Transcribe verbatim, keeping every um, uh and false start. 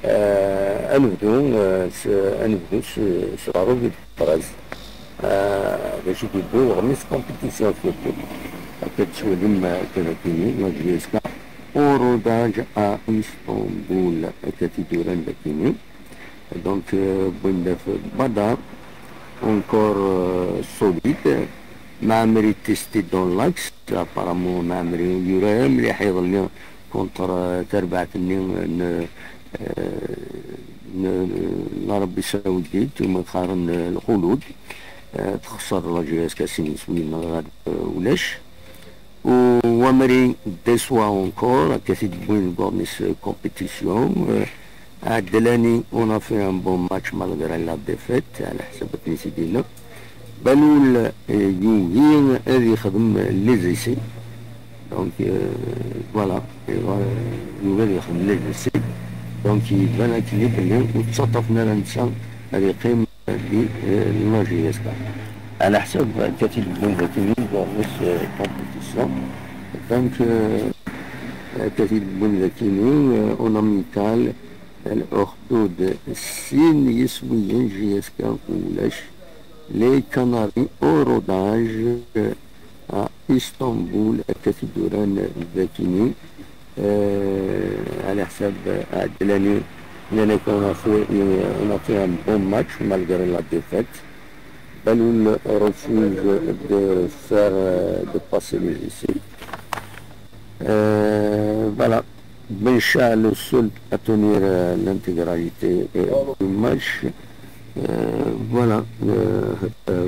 Euh, ad nebdu, euh, s, ad nebdu s, s la revue de presse. Euh, d acu i d-yewwi uɣmis compétition surtout. Akka tettwalim, euh, akka d akini, la J S K, au rodage à Istanbul, akka t-id-uran d akini. Donc, euh, wwin-d ɣef Badar, encore, euh, solide. Maɛmri testé dans l'axe, apparemment Maɛmri yura mliḥ iḍelli contre, euh, terbaɛt-nni n, euh, n, n Arabie Saoudite, umi qqaren, euh, Lxulud. Euh, texṣer la J S K sin yiswiyen ɣer, euh, ulac. Wamri déçoit encore, akka t-id-wwin deg uɣmis compétition. Euh, Adlani, on a fait un bon match malgré la défaite, ɛla ḥsab akken i t-id-yenna. Balul, euh, yugi ad yexdem les essais. Donc, euh, voilà, et voilà, yugi ad yexdem les essais. Donc, iban akken belli ur ttaṭṭafen ara netta ad yeqqim di, euh, la J S K. Ɛla ḥsab akka t-id-wwin d akken deg uɣmis, euh, compétition. Donc, euh, akka t-id-wwin d akken, euh, en amical, Lxulud sin yiswiyen, J S K ulac. Les Canaries au rodage, euh, à Istanbul, akka t-id-uran d akini. Euh, ɛla ḥsab Adlani, nnan-ak, on a fait, on a fait un bon match malgré la défaite. Balul refuse de faire, euh, de passer les essais. Euh, voilà. Ben Shah, le seul à tenir, euh, l'intégralité, euh, du match. Euh, voilà. Euh, euh,